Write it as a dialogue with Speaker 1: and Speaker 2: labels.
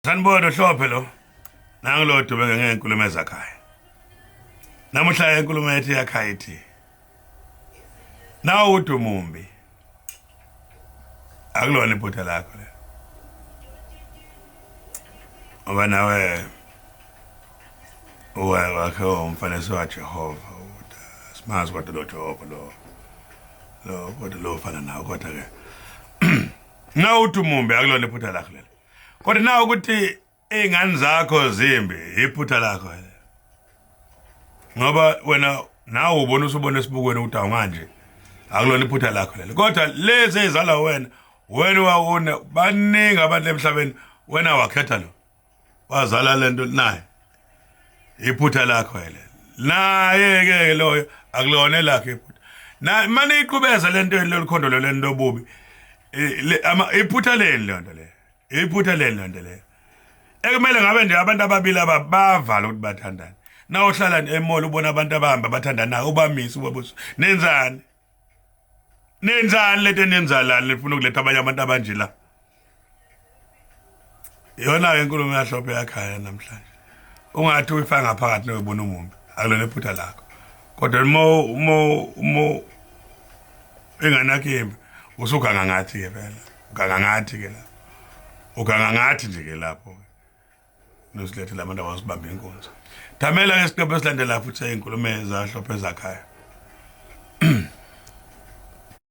Speaker 1: Sanibona uHlophe lo. Nangu lo dubeke ngenkulumo ezakhaya. Namuhla inkulumo yethu yakhaya ithi. Nawu udumumbi. Akulona iphutha lakho le. Ngoba nawe uwe wakhe umfanekiso waJehova. Simazi kodwa lo Jehova lo. Lo kodwa lo ufana nawe kodwa ke. Nawu udumumbi akulona iphutha lakho lelo. Kodwa na ukuthi iy'ngane zakho zimbi iphutha lakho ngoba wena nawe ubona usubona esibukweni ukuthi awunganje akulona iphutha lakho lelo kodwa lezi ezizalwa wena wena wawuna baningi abantu emhlabeni wena wakhetha lo wazala lento naye iphutha lakho lelo naye ke loyo akulona elakhe iphutha na manje iqhubeza lento lolu khondo lento obubi iphutha leni leyo nto leyo iphutha leni leyo nto leyo ekumele ngabe nje abantu ababili aba bavala ukuthi bathandane na uhlala emall ubona abantu abahamba bathandanayo ubamise ubabuso nenzani nenzani lento enenzalani nifuna ukuletha abanye abantu abanje la iyona-ke inkulumo yahlophe yakhaya namhlanje ungathi uyifaka ngaphakathi noyibona umumbi akulona iphutha lakho kodwa uma uma uma ingane yakho imbi usuganga ngathi-ke phela uganga ngathi-ke lapho uganga ngathi nje-ke lapho-ke nosilethela abantu abasibambe inkunzi thamela ke isiqephu esilandelayo futhi seyinkulumo ezahlophe ezakhaya.